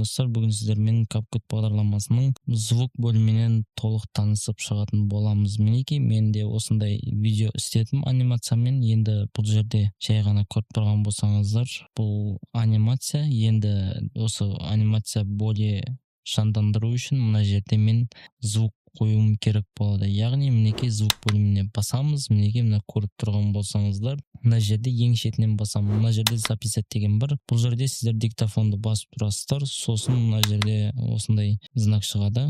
Достар, бүгін сіздермен CapCut бағдарламасының звук бөлімінен толық танысып шығатын боламыз. Мінекей, мен де осындай видео істедім анимациямен. Енді бұл жерде жай ғана көріп тұрған болсаңыздар, бұл анимация. Енді осы анимация более жандандыру үшін мына жерде мен звук қоюым керек болады. Яғни мінекей звук бөліміне басамыз. Мінекей мына көріп тұрған болсаңыздар, мына жерде ең шетінен басамын. Мына жерде записать деген бар. Бұл жерде сіздер диктофонды басып тұрасыздар. Сосын мына жерде осындай знак шығады.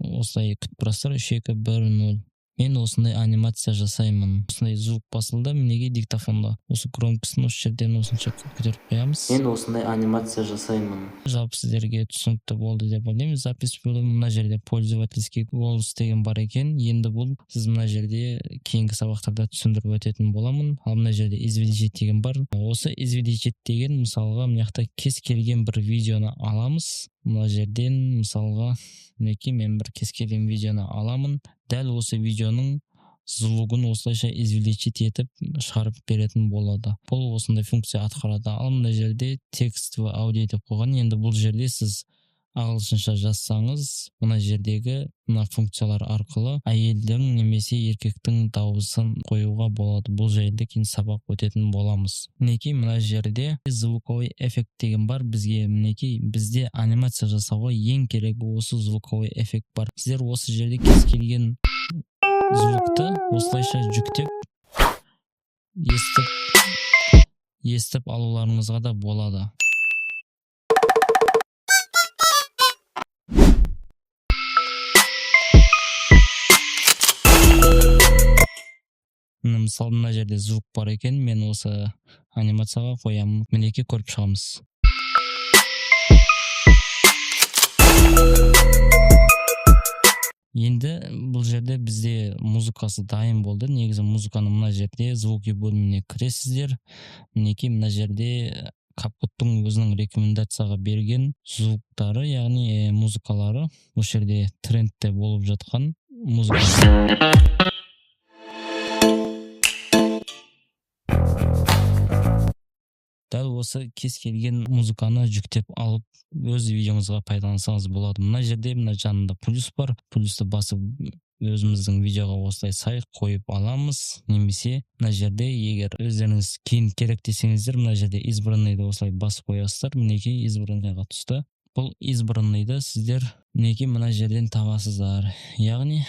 Осылай күтіп тұрасыздар. 3, 2, 1, 0. Мен осындай анимация жасаймын. Осындай звук басылды. Мінекей диктофонда. Осы громкосын осы жерден осынша көтеріп қоямыз. Мен осындай анимация жасаймын. Жалпы сіздерге түсінікті болды деп ойлаймын. Запись бөлімі мына жерде пользовательский голос деген бар екен. Енді бұл сіз мына жерде кейінгі сабақтарда түсіндіріп өтетін боламын. Ал мына жерде извлечить деген бар. Осы извлечить деген мысалға мына жақта кез келген бір видеоны аламыз. Мына жерден мысалға мінекей мен бір кез келген видеоны аламын. Дәл осы видеоның звугын осылайша извлечить етіп шығарып беретін болады. Бұл осындай функция атқарады. Ал мына жерде текст в аудио деп қойған. Енді бұл жерде сіз ағылшынша жазсаңыз, мына жердегі мына функциялар арқылы әйелдің немесе еркектің дауысын қоюға болады. Бұл жайлы кейін сабақ өтетін боламыз. Мінекей мына жерде звуковой эффект деген бар. Бізге мінекей бізде анимация жасауға ең керегі осы звуковой эффект бар. Сіздер осы жерде кез келген звукты осылайша жүктеп естіп алуларыңызға да болады. Мысалы мына жерде звук бар екен, мен осы анимацияға қоямын. Мінекей көріп шығамыз. Енді бұл жерде бізде музыкасы дайын болды. Негізі музыканы мына жерде звуки бөліміне кіресіздер. Мінекей мына жерде CapCut'тың өзінің рекомендацияға берген звуктары, яғни музыкалары осы жерде трендте болып жатқан музыка. Дәл осы кез келген музыканы жүктеп алып өз видеоңызға пайдалансаңыз болады. Мына жерде мына жанында плюс бар. Плюсті басып өзіміздің видеоға осылай сай қойып аламыз. Немесе мына жерде егер өздеріңіз кейін керек десеңіздер, мына жерде избранныйды осылай басып қоясыздар. Мінекей избранныйға түсті. Бұл избранныйды сіздер мінекей мына жерден табасыздар. Яғни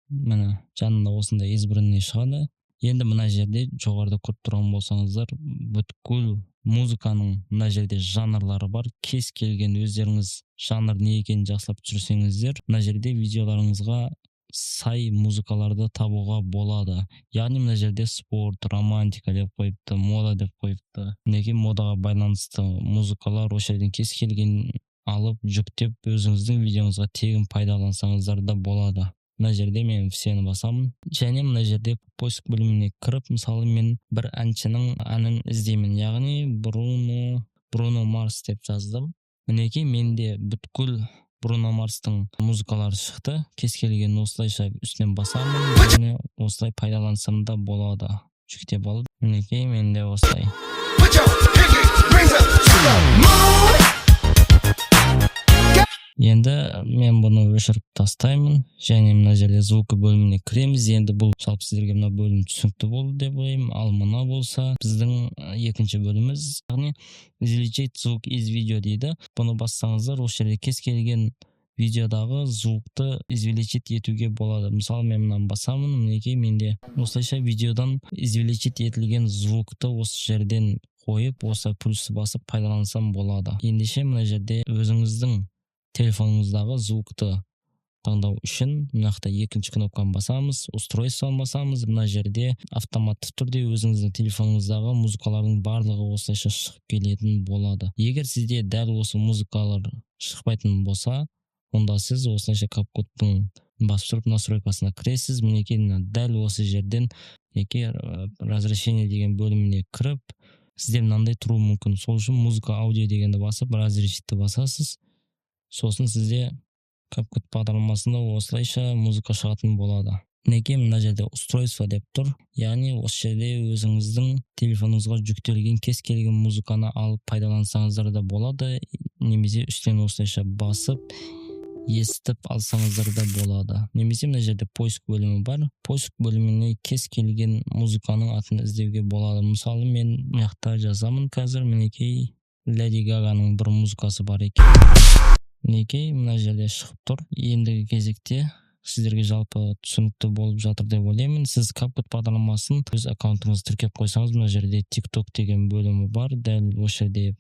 мына жанында осындай избранный шығады. Енді мына жерде жоғарыда көріп тұрған болсаңыздар, бүткіл музыканың мына жерде жанрлары бар. Кез келген өздеріңіз жанр не екенін жақсылап түсірсеңіздер, мына жерде видеоларыңызға сай музыкаларды табуға болады. Яғни мына жерде спорт, романтика деп қойыпты, мода деп қойыпты. Мінекей модаға байланысты музыкалар осы жерден кез келген алып жүктеп өзіңіздің видеоңызға тегін пайдалансаңыздар да болады. Мына жерде мен всені басамын. Және мына жерде поиск бөліміне кіріп, мысалы мен бір әншінің әнін іздеймін. Яғни Бруно Марс деп жаздым. Мінекей менде бүткіл Бруно Марстың музыкалары шықты. Кез келген осылайша үстінен басамын және осылай пайдалансам да болады. Жүктеп алып, мінекей менде осылай. Енді мен бұны өшіріп тастаймын және мына жерде звук бөліміне кіреміз. Енді бұл жалпы сіздерге мына бөлім түсінікті болды деп ойлаймын. Ал мына болса біздің екінші бөліміміз, яғни извлечить звук из видео дейді. Бұны бассаңыздар осы жерде кез келген видеодағы звукты извлечить етуге болады. Мысалы мен мынаны басамын, мінекей менде осылайша видеодан извлечить етілген звукты осы жерден қойып, осы плюсті басып пайдалансам болады. Ендеше мына жерде өзіңіздің телефоныңыздағы звукты таңдау үшін мына жақта екінші кнопканы басамыз, устройствоны басамыз. Мына жерде автоматты түрде өзіңіздің телефоныңыздағы музыкалардың барлығы осылайша шығып келетін болады. Егер сізде дәл осы музыкалар шықпайтын болса, онда сіз осылайша CapCut'тың басып тұрып настройкасына кіресіз. Мінекей мына дәл осы жерден мінекей разрешение деген бөліміне кіріп, сізде мынандай тұруы мүмкін. Сол үшін музыка аудио дегенді басып разрешитті басасыз. Сосын сізде CapCut бағдарламасында осылайша музыка шығатын болады. Мінекей мына жерде устройство деп тұр. Яғни осы жерде өзіңіздің телефоныңызға жүктелген кез келген музыканы алып пайдалансаңыздар да болады. Немесе үстінен осылайша басып, естіп алсаңыздар да болады. Немесе мына жерде поиск бөлімі бар. Поиск бөліміне кез келген музыканың атын іздеуге болады. Мысалы, мен мына жақта жазамын қазір, мінекей, Леди Гаганың бір музыкасы бар екен. Мінекей, мына жерде шығып тұр. Ендігі кезекте сіздерге жалпы түсінікті болып жатыр деп ойлаймын. Сіз CapCut бағдарламасын өз аккаунтыңызды тіркеп қойсаңыз, мына жерде TikTok деген бөлімі бар. Дәл осы жерде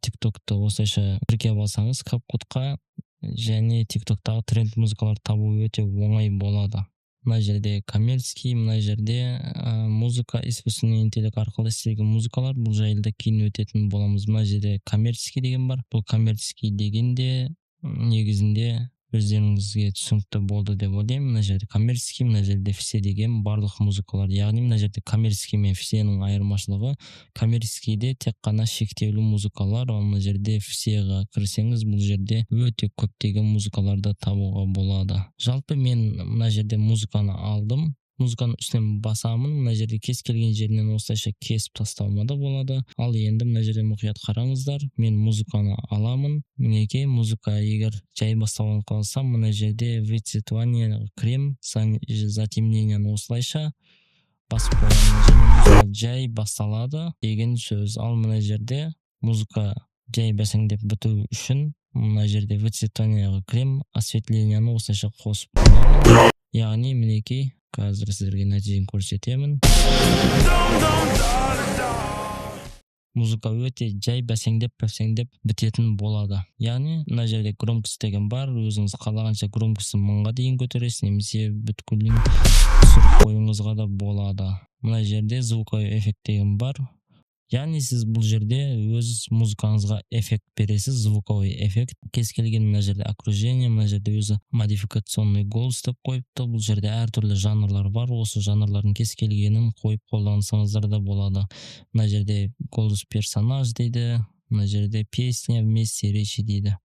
TikTokты осылайша тіркеп алсаңыз CapCutқа, және TikToктағы тренд музыкаларды табу өте оңай болады. Мына жерде коммерческий, мына жерде музыка, искусственный интеллект арқылы істелген музыкалар. Бұл жайлы кейін өтетін боламыз. Мына жерде коммерческий деген бар. Бұл коммерческий дегенде негізінде өздеріңізге түсінікті болды деп ойлаймын. Мына жерде коммерческий, мына жерде все деген барлық музыкалар. Яғни мына жерде коммерческий мен всенің айырмашылығы: коммерческийде тек қана шектеулі музыкалар, ал мына жерде всеға кірсеңіз, бұл жерде өте көптеген музыкаларды табуға болады. Жалпы, мен мына жерде музыканы алдым, музыканың үстінен басамын. Мына жерде кез келген жерінен осылайша кесіп тастауыма да болады. Ал енді мына жерде мұқият қараңыздар. Мен музыканы аламын. Мінекей, музыка егер жай басталған қалсам, мына жерде выцветание кірем, затемнениені осылайша басып қоямын және музыка жай басталады деген сөз. Ал мына жерде музыка жай бәсеңдеп біту үшін мына жерде выцветаниеға кірем, осветлениені осылайша қосып қоямын. Яғни, мінекей, қазір сіздерге нәтижені көрсетемін. Музыка өте жай бәсеңдеп бәсеңдеп бітетін болады. Яғни мына жерде громкость деген бар. Өзіңіз қалағанша громкостьін 1000-ға дейін көтересіз немесе бүткілін түсіріп қоюыңызға да болады. Мына жерде звуковой эффект деген бар. Яғни сіз бұл жерде өз музыкаңызға эффект бересіз, звуковой эффект кез келген. Мына жерде окружение, мына жерде өзі модификационный голос деп қойыпты. Бұл жерде әртүрлі жанрлар бар. Осы жанрлардың кез келгенін қойып қолдансаңыздар да болады. Мына жерде голос персонаж дейді, мына жерде песня вместе речи дейді.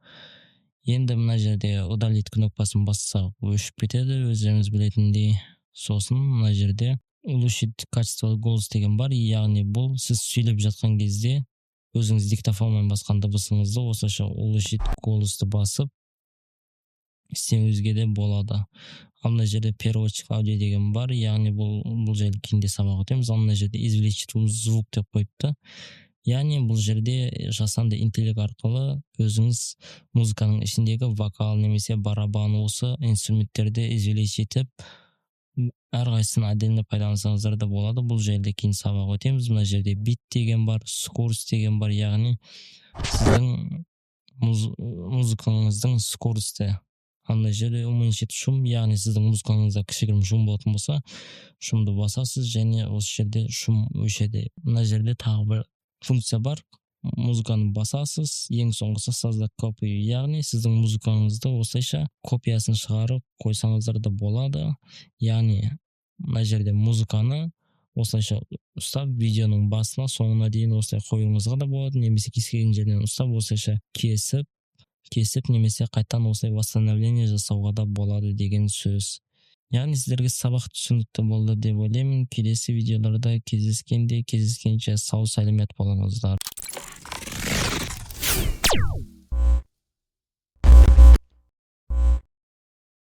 Енді мына жерде удалить кнопкасын бассақ, өшіп кетеді, өздеріңіз білетіндей. Сосын мына жерде улучшить качество голос деген бар. Яғни бұл сіз сөйлеп жатқан кезде өзіңіз диктофонмен басқан дыбысыңызды осылайша улучшить голосты басып істеуіңізге де болады. Ал мына жерде переводчик аудио деген бар. Яғни бұл жайлы кейін де сабақ өтеміз. Ал мына жерде извлечь звук деп қойыпты. Яғни бұл жерде жасанды интеллект арқылы өзіңіз музыканың ішіндегі вокал немесе барабан, осы инструменттерді извлечь етіп, әрқайсысын отдельно пайдалансаңыздар да болады. Бұл жерде кейін сабақ өтеміз. Мына жерде бит деген бар, скорость деген бар, яғни сіздің музыкаңыздың скорості. Ал мына жерде уменьшить шум, яғни сіздің музыкаңызда кішігірім шум болатын болса, шумды басасыз және осы жерде шум өшеді. Мына жерде тағы бір функция бар. Музыканы басасыз, ең соңғысы создать копию, яғни сіздің музыкаңызды осылайша копиясын шығарып қойсаңыздар да болады. Яғни мына жерде музыканы осылайша ұстап, видеоның басына, соңына дейін осылай қоюыңызға да болады немесе кез келген жерден ұстап, осылайша кесіп кесіп немесе қайтадан осылай восстановление жасауға да болады деген сөз. Яғни сіздерге сабақ түсінікті болды деп ойлаймын. Келесі видеоларда кездескенде, кездескенше сау сәлемет болыңыздар.